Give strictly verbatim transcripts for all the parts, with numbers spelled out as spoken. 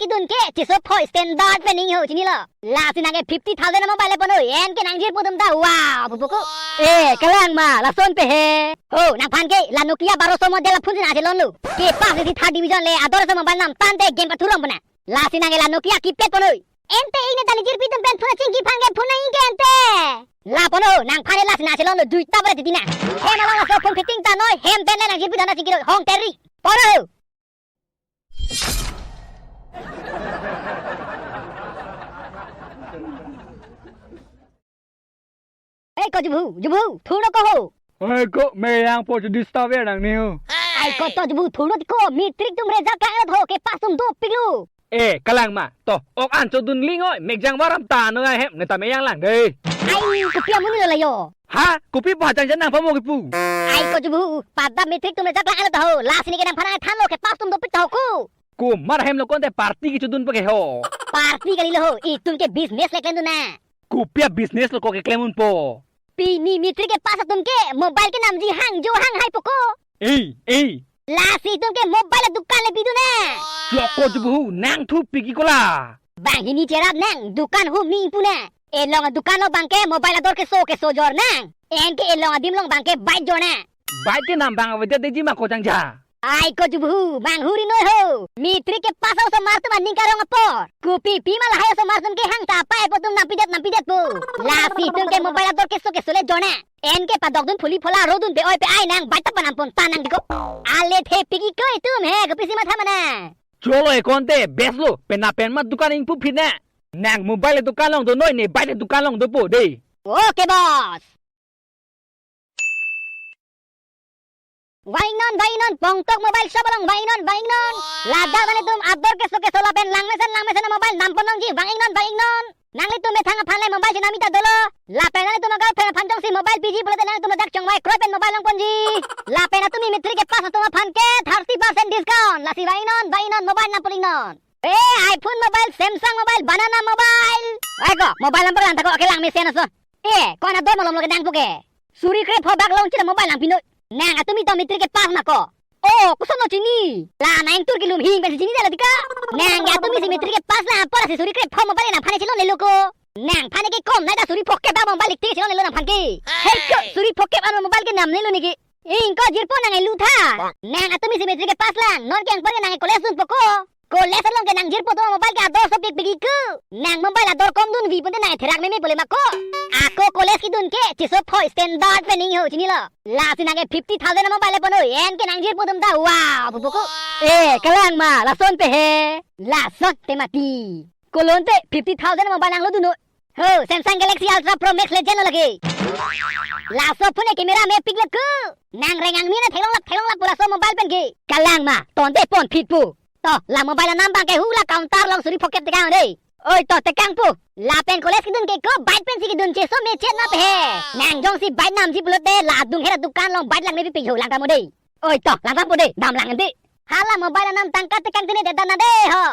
Idun ke cheso phoi standard pen ning ho chinilo. Lasi nang ke fifty thousand a-mobile le pon noi, en ke nang jirpo atum ta wow pupo ko. Eh, kalang ma, lason pe he. Ho, nangphan ke la Nokia baro so model a-phone si nang chelonlo. Kepass isi third division le ador so mobile namtangte game kathurong pona. Lasi nang ke la Nokia keypad pon noi. Ante ine tani jirpi atum pen phone chingki aphan ke phone nang ke ante. La pon noi, nangphan ke lasi nang chelonlo, duita pore titi na. Hem along laso phone fitting ta noi, hem pen le nang jirpi atum ta chingki noi, hong teri. Pon noi. Ei ko Jubhu, Jubhu, thurno ko ho. Ei ko, meyang po chu disturb er nang ni ho. Ai ko to Jubhu, thurno ti ko, matric atum result klang-et ho, kepass atum dopiklo. Eh, kalang ma, to, ok an chodun ling oi, mekjang varam ta noi ahem, ne ta meyang lang dei. Ai, kopi amonit lo la yo. Ha, kopi pa chang chang nang pamo kipu. Ai ko Jubhu, pada matric atum result klang-et ta ho, lasi neke nangphan nangthanlo kepass atum dopik ta ho ko. Komat ahem lo konte party kechodun pa ke ho. Party kalilo ho, itum ke business le klemdun na. Kopi a-business lo ko keklem unpo. Pini matric kepass atum ke mobile kenamji hangjo hanghai po ko. Ei, ei. Lasi itum ke mobile adukan le bidun na. Loko Jubhu, nang thupik ik ko la. Banghini cherap nang dukan hu ming pu na. Elong adukan lo abang ke mobile ador keso keso jor nang. En ke elong adim along abang ke bike jor na. Bike kenam abang avedet detji ma ko chang ja. Ai ko Jubhu, manghuri noi ho. Matric kepass osomar atum aning karong apor. Kopi pi ma lahai osomar atum kehang ta pai po atum nampidet nampidet po. Lasi itum ke mobile ador keso keso le jor na. En ke padokdun phuli phola rodun pe oi pe ai nang bike ta panam pon ta nang di ko. Ale thepik ik ko itum he, kopisi matha ma nang. Cholo e konte, best lo, penap pen ma dukan ingpu phit na. Nang mobile dukan along do noi ne bike dukan along dopo dei. Okay, boss. Vang-iknon, vang-iknon, Pongtok Mobile Shop along vang-iknon, vang-iknon. Ladak nanglitum ador keso keso lapen langmesen langmesen a-mobile nam pon longji, vang-iknon, vang-iknon. Nanglitum methang aphan le mobile chenam-ik ta dolo. Lapen nanglitum a-girlfriend aphan jongsi mobile piji pulote nanglitum ladak chongvai kroi pen mobile long ponji. Lapen atumi matric kepass atum aphan ke thirty percent discount. Lasi vang-iknon, vang-iknon, mobile nam pon-iknon. Eh, iPhone mobile, Samsung mobile, banana mobile. Ai ko, mobile number lang ta ko, okay lang mesen aso. Eh, ko-an ador malom lo kedang puke. Suri krepho bak longchit a-mobile nangpi noi. Nang atumi to matric kepass ma ko. Oh, koson lo chini. La nang tur kelum hing pen chinidetlo dika. Nang ke atumisi matric kepass la apor si suri krepho mobile nangphan chelonlelo ko. Nangphan ke kom nai ta suri phokep a-mobile tik chelonlelo nangphan ke. Hei ko, suri phokep a-mobile kenamnelo neke. Ingko jirpo nang elu tha. Nang atumisi matric kepass lang. Non ke anpar ke nang college dunpo ko. College along ke nang jirpo atum mobile ke ador sopik pik ik ko. Nang mobile ador kom dunvi pute nang therak meme pule ma ko. Ako college kedun ke cheso phoi standard pen ning ho chinilo. Lasi nang ke fifty thousand a-mobile le pon noi. En ke nang jirpo atum ta wow pupo ko. Eh, kalang ma, lason pe he. Lason te mati. Kolonte fifty thousand a-mobile nang lo dun noi. Ho, Samsung Galaxy Ultra Pro Max Legend lo lake. Laso phone camera mepik lo ko. Nang reng angmi na theklonglap theklonglap pu laso mobile pen ke. Kalang ma, tonte pon phit pu. To, la mobile anam abang ke hu la counter along suri phokep tekang dei. Oi to tekang pu. Lapen college kedun ke ko bike pensi kedun cheso mechet ma pe he. Nang jongsi bike namji pulote la adung hera dukan along bike lang nepi pe ho lang ta mo dei. Oi to, lang ta mo dei, dam lang ante. Hala mobile anam tangka tekang tene de dana de ho.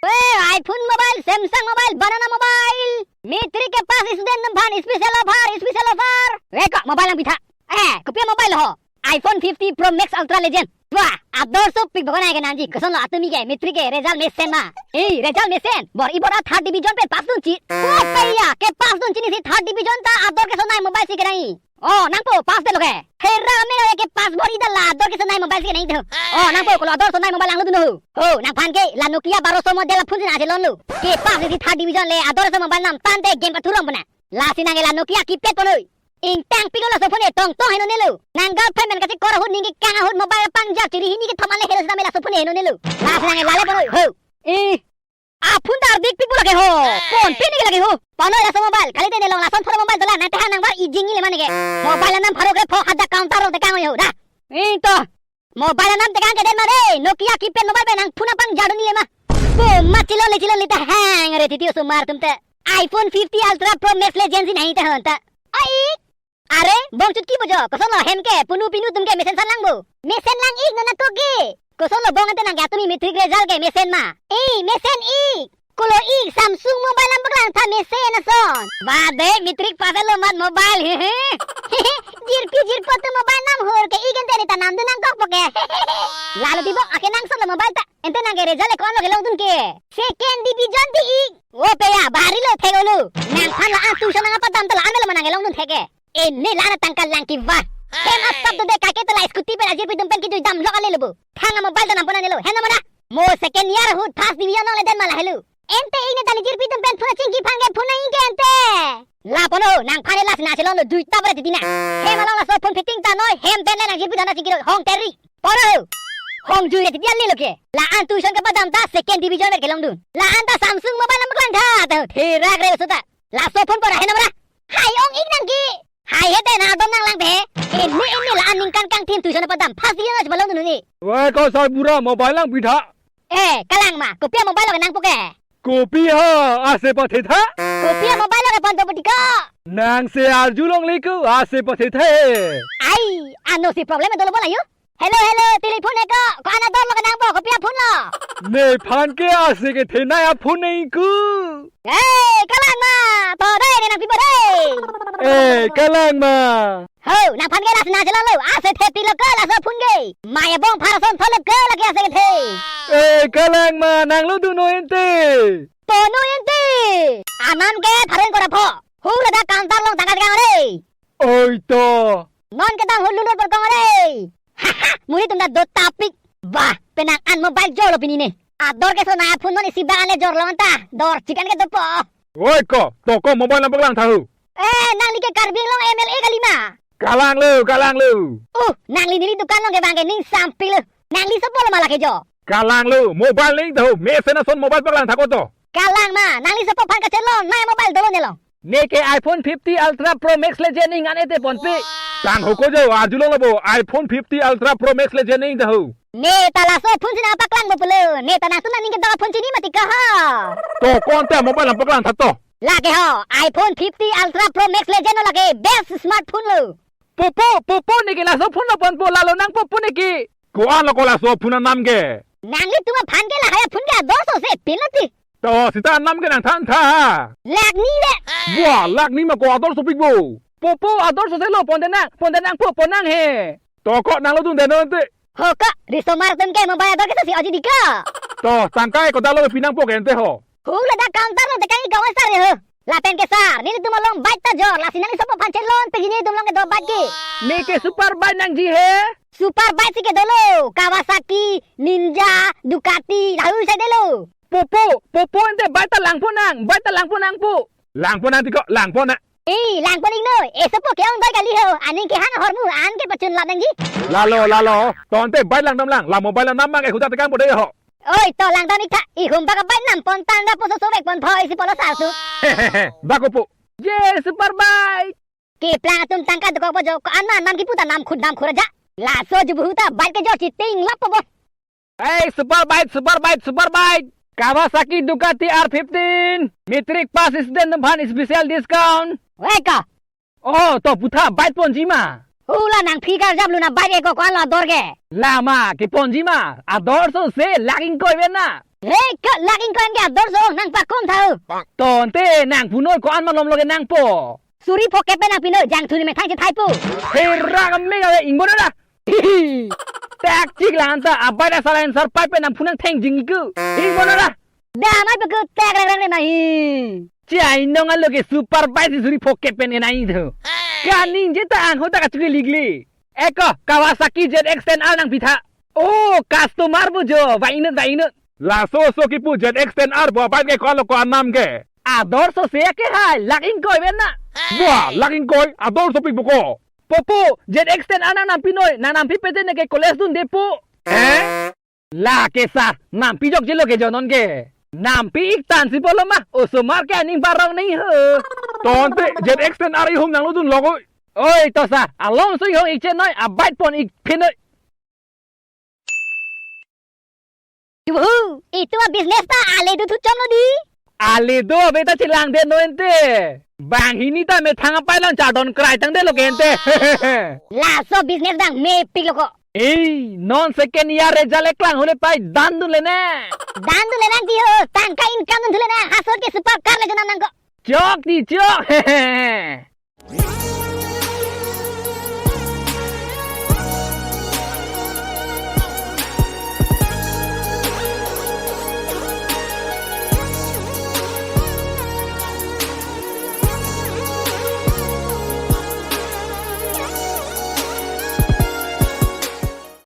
We, iPhone mobile, Samsung mobile, banana mobile. Matric kepass student atum aphan special offer, special offer. We ko mobile nangpi tha. Eh, kopi a-mobile ho. iPhone fifty Pro Max Ultra Legend. Wah, ador sopik bagan ai ke nangji. Koson lo atumi ke matric ke result mesen ma. Eh, result mesen. Bor-i bor-a third division pen pass dunji. Oh, peiya, kepass dun chinisi third division ta ador kesonai mobile si kenangji. Oh, nangpo, pass detlo ke. Hera me lo kepass bor-i ta la ador kesonai mobile si kenangji ho. Oh, nangpo, kolo ador sonai mobile lang lo dun ho. Ho, nangphan ke la Nokia baro so model a-phone si nang chelonlo. Kepass isi third division le ador so mobile namtangte game kathurong pona. Lasi nang ke la Nokia keypad pon noi. Ingtangpiklo laso phone tongtong henonelo. Nang girlfriend pen kachekor ahut ning kekang ahut mobile pangjak chiri hini kethom an le helo sitame laso phone henonelo. Lasi nang ke la le pon noi. Ho. Eh. A-phone ta ardik pik pu lake ho. Ponpe neke lake ho. Pon noi laso mobile. Kalite ne long lason phone mobile dola. Nang tehan nang var ijing ni le ma neke. Mobile anam pharo krepho hadak counter along tekang oi ho. Da. Ing to. Mobile anam tekang kedet ma dei. Nokia keypad mobile pen nang phone apang jadun ni le ma. Bo ma chilon le chilon le ta hang re titi osomar atum ta. iPhone fifty Ultra Pro Max le Gen Z nahi ta hon ta. Ai. Are, bong chutki bojo, koson lo hem ke, punu pinu atum ke mesen san lang bo. Mesen lang ik non ako ke. Koson lo bong ante nang ke atumi matric result ke mesen ma. Eh, mesen ik. Kulo ik Samsung mobile nangpaklang tha mesen ason. Ba de, matric pass lo mat mobile, he he. Jirpi jirpo atum mobile namhur ke ik ente ne ta namdun nangkokpo ke. Lalo tibok akenangsot lo mobile ta. Ente nang ke result ko-an lo kelongdun ke? Second division ti ik. O pe ya, bari lo thek-olo. Nangphan la-an tuition nangpadam ta la-an lo ma nang kelongdun thek ke. Ene la-an atangka lang kiva. Hem asap do de kake ta la scooty pen ajirpi atum pen kijui damlok ale lo bo. Thang a mobile ta nampo nangne lo. Hem na mana? Mo second year ahut first division longle den ma lahelo. Ente ik ne ta ne jirpi atum pen phone chingki aphan ke phone nang ik ke ente. La pono, nangphan la sina chelong lo jui ta bre titi na. Hem along laso phone fitting ta noi, hem pen le nang jirpi atum aphan chingki lo hong teri. Pono. Hong jui le titi ale lo ke. La-an tuition kepadam ta second division pen kelongdun. La-an ta Samsung mobile nangpaklang tha. Ta therak re oso ta. Laso phone pora hem na mana? Hai ong ik nang ke. Hai he te nang adom nanglang pe. Ene ene la-an ningkan kangthim tuition padam. First division nangpalongdun ni. Wai ko sarbura mobile nangpi tha. Eh, kalang ma, kopi a mobile lo nangpo ke? Kopi ha, ase pathe tha. Kopi a mobile lo ke pon to pati ko? Nang se arjulongle ko, ase pathe tha. Ai, ano si problem dolo bola yu. Hello, hello, telephone eko, ko-an ador lo ke nangpo, kopi a phone lo? Nephan ke ase kethenei a phone nang ik ko. Eh, kalang ma, to dei, ne nangpipo dei. Eh, kalang ma. Ho, nangphan ke la sina chelong lo, ase thepi lo ke laso phone ke. Maya bong phar ason thol lo ke lake ase kethe. Eh, kalang ma, nanglo dun non ente. To non ente. Anam ke tharen kora pho. Hu ladak counter along tangka kang dei. Oi to. Non kedam hulu lut perkong dei. Haha, muri atum ta do tapik. Bah, penang an mobile jor lo pini ne. Ador ke so naya phone non isi bang ale jor lo anta. Dor chicken ke dopo. Oi ko, to ko mobile nangpaklang tha ho. Eh, nangli ke Karbi Anglong M L A kali ma? Kalang lo, kalang lo. Uh, nangli neli dukan along ke bang ke ning sampik lo. Nangli sopo lo ma lake jo. Kalang lo, mobile nang ik tha ho. Mesen ason mobile paklang tha ko to. Kalang ma, nangli sopo aphan kachelong, naya mobile dolo ne lo. Ne ke iPhone fifty Ultra Pro Max le je ning an ete ponpe. Tang ho ko jo, arjulong lo bo, iPhone fifty Ultra Pro Max le je ning ik tha ho. Ne ta laso phone si nangpaklang bo pulo, ne ta nangtum nangning kedok phone chini mati ko ho. To ko ante mobile nangpaklang tha to. Lake ho, iPhone fifty Ultra Pro Max le je non lake best smartphone lo. Popo, popo ne ke laso phone lo ponpo, lalo nangpo po ne ke. Ko-an lo ko laso phone anam ke? Nanglitum aphan ke lahai a phone ke ador so se pin lo ti. To sita anam ke nangthan tha. Lakh ni le. Wah, lakh ni ma ko ador sopik bo. Popo ador so se lo pon de nang, pon de nang po pon nang he. To ko nanglo dun de non te. Ho ko, risomar atum ke mobile ador ke so si oji di ko. To tangka ko dalo pi nangpo ke ente ho. Hu ladak counter lo tekang ik gawa sar ho. Lapen ke sar, nelitum along bike ta jor, lasi nangli sopo aphan chelong pe ji nelitum along kedo bike ke. Ne ke super bike nangji he? Super bike si ke dolo, Kawasaki, Ninja, Ducati, lahai sai dolo. Popo, popo ente bike ta langpo nang, bike ta langpo nangpo. Langpo nang ti ko, langpo nang. Eh, langpo ning noi, eh sopo ke ong doi kali ho, aning kehang ahormu, an ke pachun lap nangji. Lalo, lalo, to ante bike langdam lang, la mobile anam mang ke huda tekang po dei ho. Oi, to langdam ik tha, ihum bak a bike nam pon tang da poso sovek pon pho isi polo sarsu. Hehehe, bak ko po. Ye, super bike. Keplang atum tangka dokok po jo, ko-an ma nam kipu ta nam khut nam khur aja. Laso jubu ta bike ke jor chiting lap po bo. Hey, super bike, super bike, super bike. Kawasaki Ducati R fifteen. Matric pass student atum aphan special discount. Weka. Oh, to pu tha bike ponji ma. Hula nangphi karjap lo na bike eko ko-an lo ador ke. Lama ke ponji ma. Ador so se lakh ingkoi ven na. He ka lakh ingkoi ke ador so nangpakom tha. To ante nangpu noi ko-an malom lo ke nangpo. Suri pho ke pen nangpi noi jangthuni methang chethai po. He ra me ga ingbo na da. Hihi. Tak chik lang anta abai da silencer pipe pen nangphu nangtheng jing ik ko. Ingbo na da. Damai pekut tek reng reng re mahi. Chai nong alo ke super bike si suri pho ke pen ke nai tho. Kaning je ta ang ho ta kachuli gli. Eko Kawasaki Z X ten R nangpi tha. Oh, customer bo jo, va inut, va inut. Laso so kipu Z X ten R bo bike ke ko-an lo ko-an nam ke. Ador so se ke hai, lakh ingkoi ven na. Wah, lakh ingkoi, ador sopik bo ko. Popo, Z X ten R nang nampi noi, nang nampi pete ne ke college dun de po. Eh? La ke sa, nampi jok jelo ke jonon ke. Nampi ik tan si polo ma, osomar ke aning barong nei ho. To ante, Z X ten R ihum nanglo dun lo ko. Oi, to sa, along so ihum ik che noi, abike pon ik phin noi. Yuhu, itu a business ta ale do thu chom lo di. Ale do ave ta chelang de noi ante. Banghini ta methang apai lang chardon krai tang de lo ke ante. Laso business dang mepik lo ko. Ei, non second year result eklang hule pai dan dunle ne. Dan dunle nang ti ho, tangka income dun thule ne, hasot ke super car le jonam nangkok. Chok ti chok.